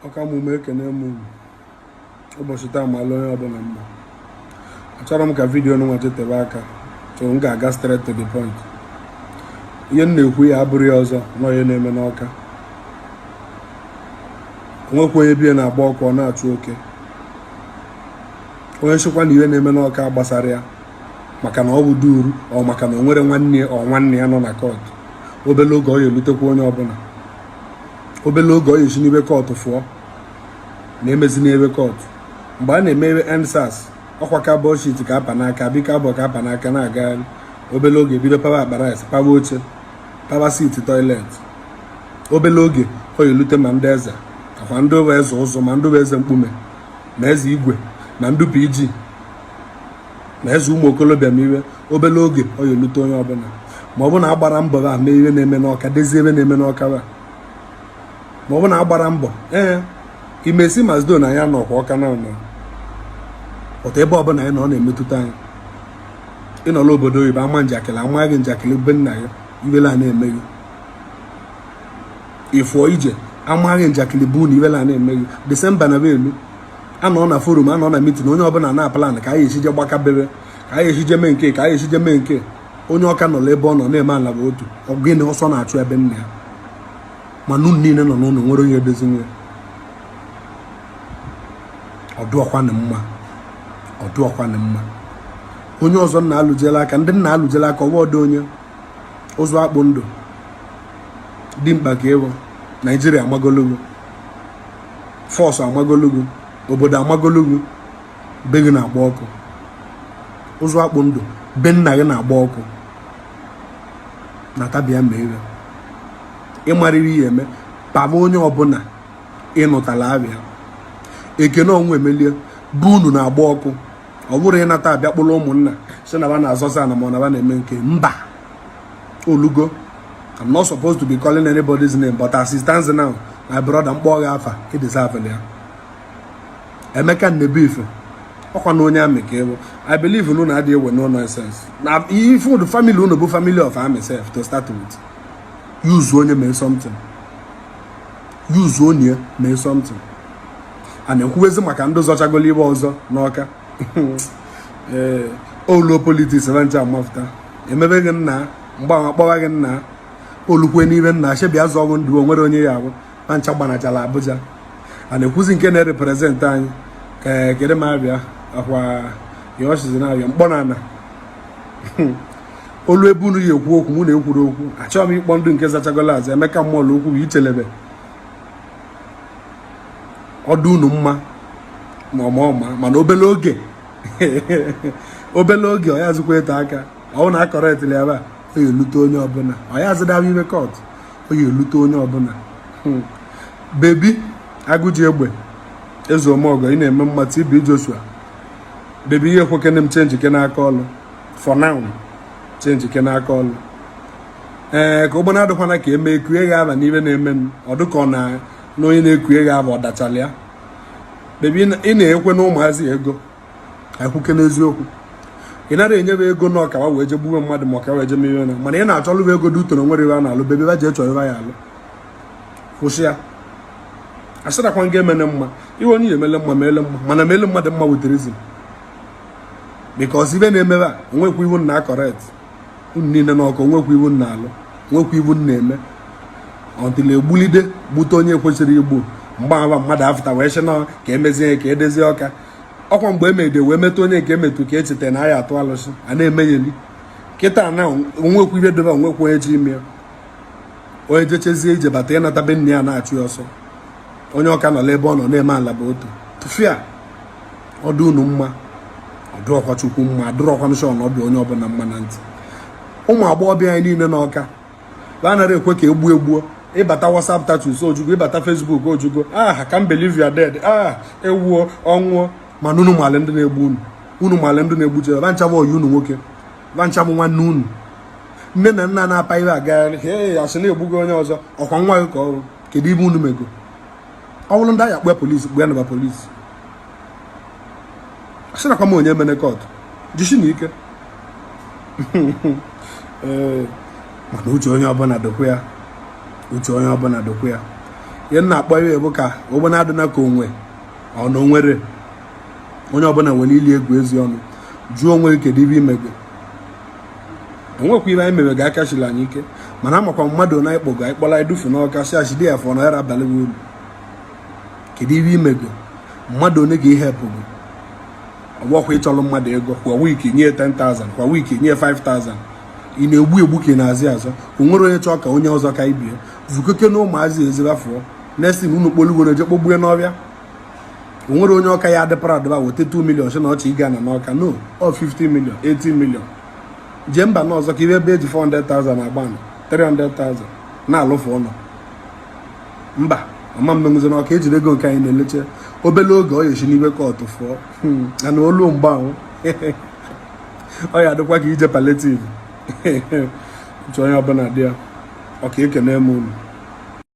Ọka mụme, ekene m unu. Ụbọchị taa mala onye ọbụla mma. Achọrọ m ka video nwa jetebe aka, so m ga-aga straight to the point. Ihe m na-ekwu ya abụrụ ya ọzọ nọ ihe na-eme n'Ọka. Onwekwa onye bie na-agba ọkụ, ọ na-achụ oke. Onye chịkwa na ihe na-eme n'Ọka gbasara ya, maka na ọ bụ duru ọ, maka na o nwere nwanne ọ, nwanne ya nọ na court. Obele oge ọ ya elutekwa onye ọbụla. Obele oge ọ ya esi n'ebe court fụọ na-emezi n'ebe court. Mgbe a na-eme EndSARS, ọkwa cardboard sheet ka apa n'aka, bika abụọ ka apa n'aka na-agagharị. Obele oge ebido pawa akpa rice, pawa oche, pawa seat toilet. Obele oge ọ ya elute ma ndị eze akwa, ndị bụ eze ụzụ, ma ndị bụ eze mkpume, ma eze igwe, ma ndị PG, ma eze ụmụ okolobịa, ma iwe. Obele oge ọ ya elute onye ọbụla, ma ọ bụ na agbara mbọ ba mee ihe na-eme n'Ọka, dezie ebe na-eme n'Ọka ba, ma ọ bụ na agbara mbọ ee imesi mazdo na ya nọkwa Ọka na nọ pụta. Ebe ọbụla anyị nọ, ọ na-emetụta anyị. Ịnọrọ obodo oyibo, ama njakịrị amaghị njakịrị be nna ya, iwele a na-eme gị. Ịfụọ ije, amaghị njakịrị bụ na iwele a na-eme gị. Disemba na elu anọ na forum, anọ na meeting, onye ọbụla na plan ka anyị esije gbakabebe, ka anyị esije mee nke, ka anyị esije mee nke. Onye Ọka nọ ebe ọ nọ na-eme ala bụ otu ọgịnị ọsọ na-achụ ebe nna ya, mana unu niile nọ n'ụlọ nwere onye edozi nwe. Ọdụọkwanị mma, ọdụọkwanị mma. Onye ọzọ nna alụjela aka, ndị nna alụjela aka, ọwa ọdụ onye ụzọ akpụ ndụ dị mkpa ka ịbụ. Naijiria amagologo, force amagologo, obodo amagologo. Be gị na-agba ọkụ, ụzọ akpụ ndụ, be nna gị na-agba ọkụ. Na tabịa ma ebe ịmarịrị ihe eme pama onye ọbụla ịnụtala abịa ekene ọnwụ emelie bụ unu na-agba ọkụ. Ọ bụrụ ịnata abịa kpụrụ ụmụnna si na ba na-azọsa ana, ma ọ na ba na-eme nke mba olugo. I'm not supposed to be calling anybody's name, but as it stands now, my brother, mkpọ gị afa, ị deserve ya. Emeka Nnebuife, ọkwa na onye army ka ịbụ. I believe unu na-adị ewe no nonsense na ife unu. Family unu bụ family of army sef to start with. Use onye mee something, use onye mee something. A na-ekwuwezi maka ndị zọchagolo ibe ọzọ n'Ọka. Ee, oluo politics ebe nche amafụta emebe gị nna, mgbe ahụ akpọwa gị nna, olukwe n'ibe nna chebia zọgụ ndụ. O nwere onye ya abụ na ncha gbanachala Abuja. A na-ekwuzi nke na-represent anyị ka kedu ma abịa akwa ihe ọchịzi na-abịa mkpọ na ana olu ebe unu ya ekwu okwu. Mụ na ekwuru okwu, achọghị m ịkpọ ndụ nke zachagolo azụ. Emeka mmụọlụ okwu bụ ichelebe ọdụ unu mma ma ọma ọma, mana obele oge, obele oge ọ ya zụkwa ete aka. Ọ na akọrọtịrị ebe a, ọ ya elute onye ọbụla. Ọ ya azụdaba ime court, ọ ya elute onye ọbụla. Bebi agụji egbe eze omeọgọ, ị na-eme mma. TB Joshua, bebi, ihe ekwekene m change ke n'aka ọlụ. For now, change ke n'aka ọlụ. Ee, ka ụgbọ na-adịkwana ka eme ekue gị aba n'ibe na-eme m. Ọ dịka ọ na na onye na-ekue gị aba, ọ dachala ya. Bebi, ị na-ekwe na ụmụazị ego ekwuke n'eziokwu, ị nara enyebe ego na ọkawa wee je gbuwe mmadụ, ma ọka wee je mere na, mana ị na-achọlụba ego dị utoro nwere iwe a na-alụ. Bebi, ba jee chọrọ ya alụ, kwụsị ya. Asịrakwa nga emene mma iwe onye ya emele mma, ma ele mma, mana mele mmadụ mma with reason, because ibe na-emebe a, onwekwa iwu na correct unu niile n'ọkụ, onwekwa iwu na alụ, onwekwa iwu na-eme until egbulide gbute onye kwesịrị igbu. Mgbe ahụ mmadụ afụta wee sị nọ ka emezie, ka edezie Ọka. Ọkwa mgbe emede wee metụ onye nke emetụ ka echeta na aya atụ alụsị a na-emegheli kịta na onwekwa ibe dobe, onwekwa onye ji ime ya. Onye jechezie ije bata ịnata be nne ya na-achụ ya ọsọ. Onye Ọka nọ n'ebe ọ nọ na-eme ala bụ otu tụfịa. Ọdụ unu mma, ọdụ ọkwa Chukwu mma, adụrọkwa m shọ na ọdụ onye ọbụla mma na ntị. Ụmụ agbọghọbịa anyị niile n'Ọka ba anaghị ekwe ka egbuo egbuo. Ịbata WhatsApp status ojugo, ịbata Facebook ojugo. Ah, can believe you are dead. Ah, ewuo ọnwụọ. Mana unu malị ndị na-egbu unu, unu malị ndị na-egbuche ba ncha bụ oyi unu nwoke, ba ncha bụ nwanne unu. Nne na nna na-apa ihe agagharị, he asị na-egbugo onye ọzọ, ọkwa nwa gị ka ọrụ. Kedu ibe unu mego? Ọ bụrụ ndị agha kpee polisi, kpee naba polisi. Asịrakwa m onye mene court jisi na ike. Ee, mana uche onye ọbụla dokwa ya, uche onye ọbụla dokwa ya. Ihe m na-akpọ ihe bụ ka ogbe na-adịna ka onwe ọ na onwere onye ọbụla nwere ili egwu ezi ọnụ. Jụọ onwe gị, kedu ibe imego? Enwekwa ibe anyị mere ga aka chiri anyị ike, mana amakwa mmadụ na ịkpọgo anyị kpọrọ anyị dufu n'Ọka si achidi ya fọ na ya abalị gị uru. Kedu ibe imego? Mmadụ one ga-ehepụ gị? Ọgbọkwa ịchọrọ mmadụ ego kwa week, nye 10,000 kwa week, nye 5,000, ị na-egbu egbu ka ị na-azị azọ. O nwere onye chọọ ka onye ọzọ ka ibie zukoke na ụmụazị ezibafụọ next thing unu kpolugoro je kpogbue n'ọbịa. O nwere onye Ọka ya adị proud ba weta 2 million si na ọchị ịga na n'Ọka? No, ọ 50 million, 80 million jee mba n'ọzọ ka ibe ebe eji 400,000 agba na 300,000 na-alụfụ ụlọ. Mba, ọma mmenwuzi n'Ọka ejiri ego nke anyị na-eleche. Obele oge ọ ya-esi n'ibe court fụọ na olu mgbe ahụ ọ ya adịkwa ka ije palliative. Nchọ onye ọbụla dị ya ọka. Ekene m unu.